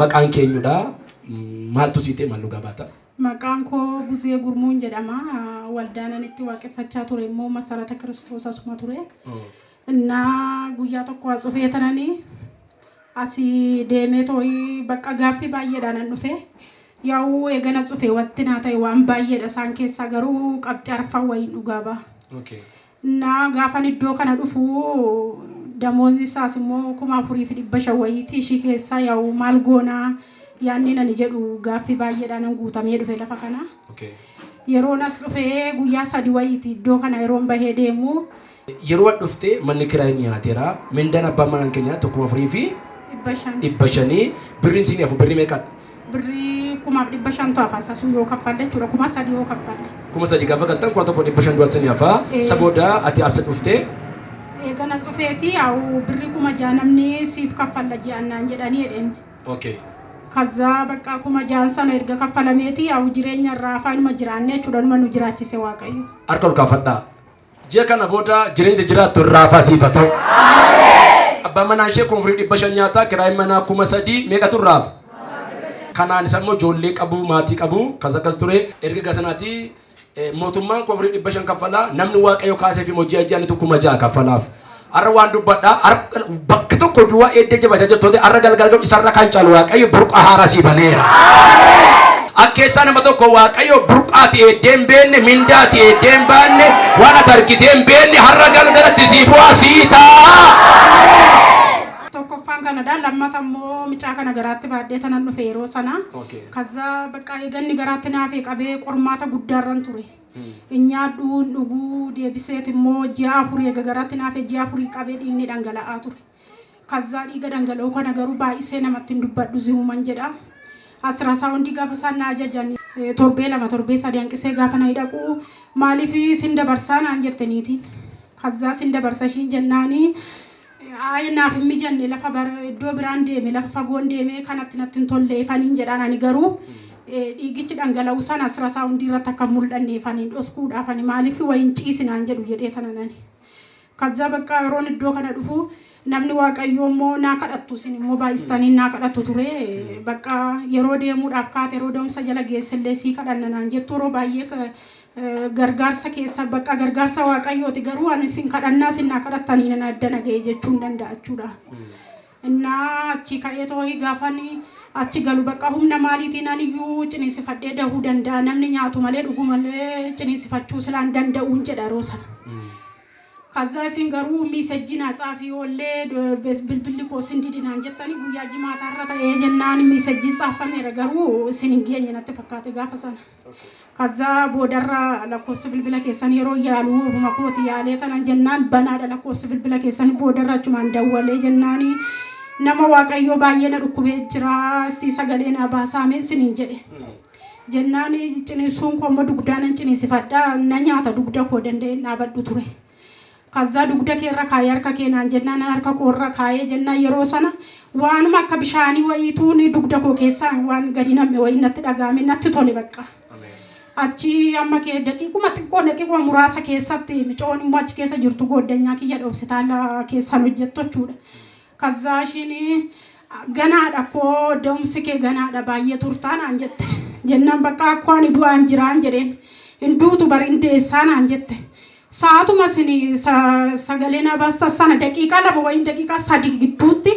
Maqaan kee eenyudha? Maaltu sii ta'e, maal dhugaa baata? Maqaan koo Buzee Gurmuun jedhama. Waldaan ani itti waaqeffachaa ture immoo Masarata Kiristoos asuma ture. Innaa guyyaa tokko as dhufee tananii asii deemee too'ii bakka gaaffii baay'eedhaan an dhufe. Yaa'uu eegana dhufe wanti naa ta'e waan baay'eedha, isaan keessaa garuu qabxii arfan wayiin dhugaa ba'a. Innaa gaafan iddoo kana dhufu damoonni isaas immoo 4500 wayiiti. Ishii keessaa yaa'u maal goonaa yaanni ani jedhu gaaffii baay'eedhaan an guutamee dhufe lafa kana. Yeroon as dhufee guyyaa 3 wayiiti iddoo kana yeroon bahee deemu. Yeroo ati dhuftee manni kiraa hin dhiyaateera. Mindaan abbaan manaan keenyaa tokko afurii fi 500. 500. Birriin siinii hafu birrii meeqadha? Birrii 1500tu hafa, sasuu yoo kaffalle jechuudha, 3000 yoo kaffalle. 3000 gaafa galtan 1500 du'atti sinii hafa. Isa booda ati as dhuftee. Eegana dhufeeti yaa'u birrii 6000 namni siif kaffalla ji'aan naan jedhanii jedheen. Kazzaa bakka 6000n sana erga kaffalameeti yaa'u jireenya irraa afaanuma jiraanne jechuudha, numa nu jiraachise Waaqayyo. Harka ol kaafadhaa. Ji'a kana booda jireenya jiraattu irraa hafaa siif haa ta'u. Abbaan manaa ishee 4500 nyaataa, kiraayin manaa 3000, meeqatu irraa hafa? Kanaan isa immoo ijoollee qabu, maatii qabu, kas akkas ture. Erga gasanaati mootummaan 4500 kaffalaa, namni Waaqayyo kaaseef immoo ji'a ji'anitu 6000 kaffalaaf. Har'a waan dubbadhaa, bakki tokko duwwaa eeddee jabachaa jirtu har'a galgal galu isarra kan caalu Waaqayyo burqaa haaraa sii baneera. Akkeessaa nama tokko Waaqayyo burqaati eeddee hin beekne, mindaati eeddee hin baanne, waan ati argitee hin beekne har'a galgalatti sii bu'aa sii ta'a. Tokkoffaan kanadha. Lammata immoo micaa kana garaatti baadhee tanan dhufe yeroo sana. Kaza bakka eeganni garaatti naafee qabee qormaata guddaarran ture. Hin nyaadhu, hin dhuguu, deebiseet immoo ji'a 4 eega garaatti naafee ji'a 4 qabee dhiigni dhangala'aa ture. Kazzaa dhiiga dhangala'uu kana garuu baay'isee namatti hin dubbadhu, zimuman jedha. Asiraasaawundii gaafa isaan na ajajan torbee 2, torbee 3 hanqisee gaafa na dhaqu, maaliif sin dabarsaa naan jette niitiin. Kazzaa sin dabarsa ishiin jennaanii, ayi naaf hin mijanne, lafa iddoo biraan deeme, lafa fagoon deeme, kanatti natti hin tolle ifaniin jedhaan. Ani garuu dhiigichi dhangala'uu sana asiraasaawundii irratti akka mul'anne ifaniin dhoskuudhaaf ani maaliif wayiin ciisinaan jedhu jedhee tananani. Kazzaa bakka yeroon iddoo kana dhufu namni Waaqayyoo immoo naa kadhattu, isin immoo baay'istanii naa kadhattu ture. Bakka yeroo deemuudhaaf kaate, yeroo deemsa jala geessellee sii kadhanna naan jettu. Yeroo baay'ee gargaarsa keessa bakka gargaarsa Waaqayyooti, garuu ani isin kadhannaa isin naa kadhattanii nan adda naga'e jechuun danda'a jechuudha. Innaa achi ka'ee too'ii gaafan achi galu bakka humna maaliitiin aniyyuu ciniinsifadhee dahuu danda'a, namni nyaatu malee dhugu malee ciniinsifachuu silaan danda'uun jedha yeroo sana. Kazzaa isin garuu message naa tsaafii oollee, bilbilli koo sin didinaan jettanii guyyaa jimaataarra ta'ee jennaan message tsaafameera, garuu isin hin geenye natti fakkaate gaafa sana. Kazzaa boodarra lakkoofsa bilbila keessan yeroo yaalu ofuma kooti yaalee tanan jennaan banaadha lakkoofsa bilbila keessan. Boodarra achumaan dawwalee jennaani, nama Waaqayyoo baay'ee na dhukkubee jira, istii sagalee naa baasaamee isiniin jedhe. Jennaan ciniinsuun koo immoo dugdaanan ciniinsifadha, na nyaata dugda koo, danda'een dhaabadhu ture. Kazzaa dugda kee irra kaayee harka kee naan jennaan harka koo irra kaayee jennaan yeroo sana waanuma akka bishaanii wayiituun dugda koo keessaa waan gadi namme wayii natti dhaga'ame, natti tole bakka. Achi amma kee daqiiquma xiqqoo, daqiiquma muraasa keessatti micoon immoo achi keessa jirtu gooddanyaa kiyya hospitaala keessaan hojjettu jechuudha. Kazzaa ishiin ganaadha koo, da'umsi kee ganaadha, baay'ee turtaa naan jette. Jennaan bakka akkoo ani du'aan jiraan jedheen. Hin duutu bari, hin deessaa naan jette. Sa'aatuma isin sagalee na baastan sana daqiiqaa 2 wayiin daqiiqaa 3 gidduutti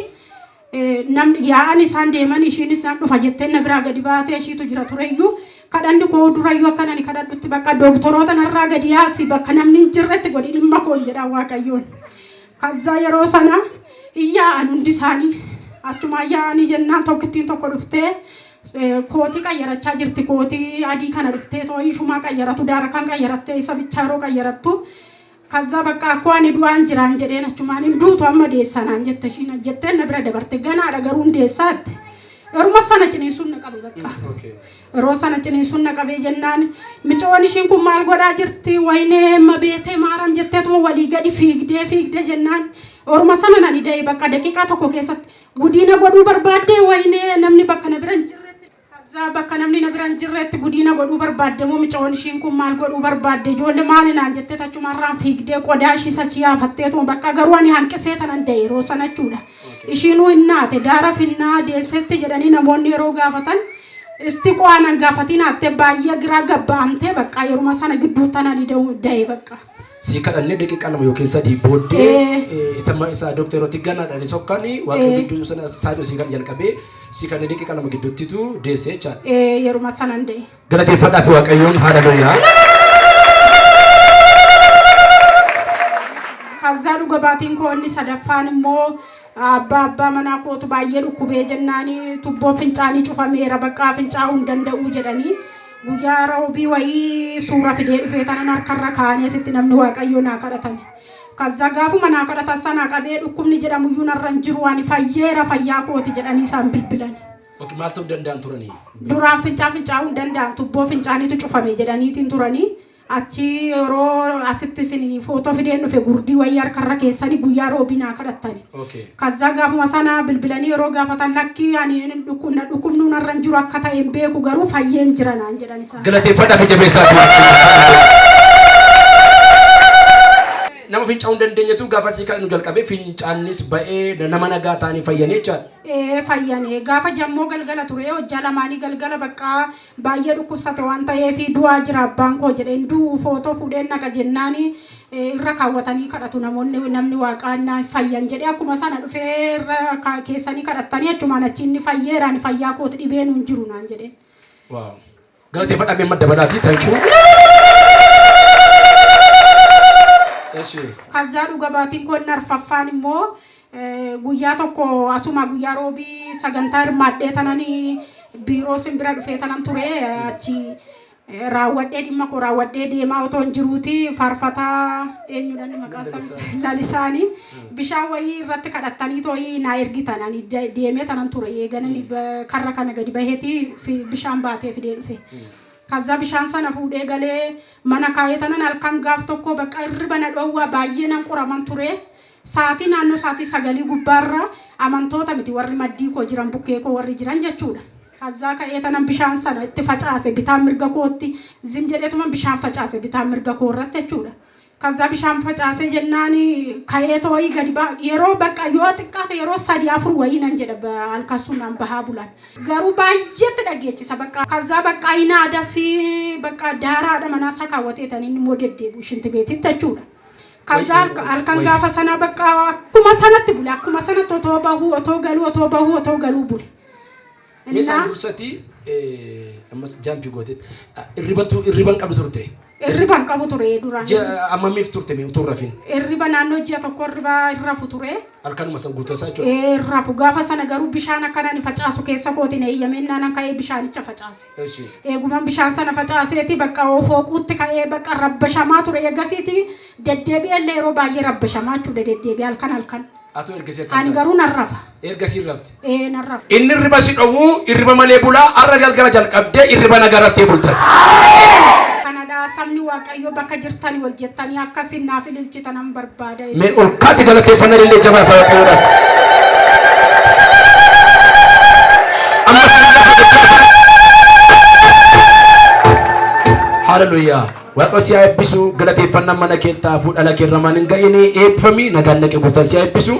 namni yaa'an isaan deeman, ishiinis nan dhufa jettee na biraa gadi baatee ishiitu jira tureyyuu, kadhanni koo durayyuu akka nani kadhadhutti bakka dooktoroota narraa gadi yaasi, bakka namni hin jirretti godhi dhimma koon jedha Waaqayyoon. Kazzaa yeroo sana hin yaa'an hundi isaanii, achumaan yaa'anii jennaan tokkittiin tokko dhuftee kootii qayyarachaa jirti, kootii adii kana dhuftee too'ii ishumaa qayyaratu daara kan qayyarattee isa bichaa yeroo qayyarattu, kazzaa bakka akkoo ani du'aan jiraan jedheen, achumaan hin duutu amma deessaa naan jette ishiin jetteen na bira dabarte, ganaadha garuu hin deessaatti. Yeruma sana ciniinsuun na qabe bakka. Yeroo sana ciniinsuun na qabee jennaan micoon ishiin kun maal godhaa jirti, wayinee mabeetee maaram jetteetuma walii gadi fiigdee fiigdee jennaan orma sana nani da'e bakka daqiiqaa 1 keessatti gudiina godhuu barbaaddee, wayinee namni bakka na bira hin jirretti. Zaa bakka namni na bira hin jirretti gudiina godhuu barbaadde moo micoon ishiin kun maal godhuu barbaadde ijoollee maali naan jettee tachumarraan fiigdee qodaa ishii sachi yaafatteetuma bakka garuu ani hanqisee tanan da'e yeroo sana jechuudha. Ishiinuu hin naate daara finnaa deessetti jedhanii namoonni yeroo gaafatan isti qo'aanan gaafatiin haattee baay'ee giraa gabba'amtee bakka yeruma sana gidduu tanan da'e bakka. Sii kadhannee daqiiqaa 2 yookiin 3 booddee isa isa dookterooti ganaadhaan sokkanii waaqayyo gidduu sana isaa sii kan jalqabee sii kadhannee daqiiqaa 2 gidduuttitu deessee jechaadha. Yeruma sanan da'e. Galateeffadhaa fi waaqayyoon haaleluyyaa. Kazzaa dhuga baatiin koo inni sadaffaan immoo abbaa manaa kootu baay'ee dhukkubee jennaanii tubboo fincaanii cufameera bakka fincaa'uu hin danda'uu jedhanii guyyaa roobii wayii suura fidee dhufee tanan harkarra kaa'anii asitti namni waaqayyoo naa kadhatan. Kazzaa gaafuma naa kadhatan sanaa qabee dhukkubni jedhamuyyuu narra hin jiru ani fayyeera fayyaa kooti jedhanii isaan bilbilan. Ok, maal ta'uu danda'an turanii? Duraan fincaa'uu hin danda'an tubboo fincaaniitu cufame jedhaniitiin turanii achi yeroo asitti isin footoo fideen dhufe gurdii wayii harkarra keessanii guyyaa roobii naa kadhattani. Kazzaa gaafuma sana bilbilanii yeroo gaafatan lakkii ani dhukkubnuu narra hin jiru akka ta'e hin beeku garuu fayyeen jira naan jedhan isaan. Galateeffadhaa fi jabeessaa fi nama fincaa'uu hin dandeenyetu gaafa sii kadhannu jalqabee fincaannis ba'ee nama nagaa ta'anii fayyanii jechaadha. Fayyane gaafa jammoo galgala ture hojjaa lamaanii galgala bakka baay'ee dhukkubsate waan ta'eef du'aa jira abbaan koo jedheen du'u footoo fuudheen naqa jennaani irra kaawwatanii kadhatu namoonni namni waaqaa na fayyan jedhee akkuma sana dhufee irra keessanii kadhattanii achumaan achi inni fayyeera ani fayyaa kooti dhibeen hin jiru naan jedheen. Wow. Galateeffadhaa mee madda balaati. Thank you. Eshi. Kazzaa dhuga baatiin koo inni arfaffaan immoo guyyaa tokko asuma guyyaa roobii sagantaa hirmaadhee tananii biiroo simbira dhufee tanan ture achi raawwadhee dhimma koo raawwadhee deemaa otoo hin jiruuti faarfataa eenyudhaan maqaa isaa lalisaanii bishaan wayii irratti kadhattanii tooyii naa ergitan ani deemee tanan ture eeganani karra kana gadi baheeti bishaan baatee fidee dhufe. Kazzaa bishaan sana fuudhee galee mana kaa'ee tanan halkan gaaf tokko bakka hirriba na dhoowwaa baay'ee nan qoraman ture. Sa'aatii naannoo sa'aatii 9 gubbaarra amantoota miti warri maddii koo jiran bukkee koo warri jiran jechuudha. Kazzaa ka'ee tanan bishaan sana itti facaase bitaan mirga kootti zim jedheetuma bishaan facaase bitaan mirga koo irratti jechuudha. Kazzaa bishaan facaasee jennaan ka'ee too'ii gadi yeroo bakka yoo xiqqaate yeroo 3 4 wayii nan jedha halkan sun naan bahaa bulan. Garuu baay'eetti dhageechisa bakka kazzaa bakka inaadas bakka daaraadha manaasaa kaawwatee tan inni immoo deddeebi'u shinti beetitti jechuudha. Kazzaa halkan gaafa sana bakka akkuma sanatti bule akkuma sanatti otoo bahuu otoo galuu otoo bahuu otoo galuu bule. Mee isaan dursati ammas jaampii gootetti irriban qabdu turte. Irriba hin qabu ture duraan. Ji'a ammamiif turte mee utuu hin rafin? Irriba naannoo ji'a tokko irriba hin rafu ture. Halkanuma san guutuu isaa jechuudha. Hin rafu gaafa sana garuu bishaan akkanaan facaasu keessa kootiin eeyyameen naanan ka'ee bishaanicha facaase. Eeguman bishaan sana facaaseeti bakka fooquutti ka'ee bakka rabbashamaa ture eegasiiti deddeebi'ee illee yeroo baay'ee rabbashamaa jechuudha deddeebi'ee halkan halkan. Atoo ergasii akkam Ani taate? garuu nan rafa. Ergasii hin rafte. Nan rafa. Inni irriba si dhowwuu irriba malee bulaa har'a galgala jalqabdee irriba nagaa raftee bultati. Kanadha sabni Waaqayyoo bakka jirtanii wal jettanii akkasiin naaf ililchitan nan barbaada. Mee ol kaati galateeffannaa illee jabaa isaa Waaqayyoodhaaf. Ammas Hallelujah. Waaqayyo si haa eebbisu galateeffannaan mana kee taafuu dhala kee irra maan hin ga'ini eebbifami nagaan dhaqee gooftaan si haa eebbisu.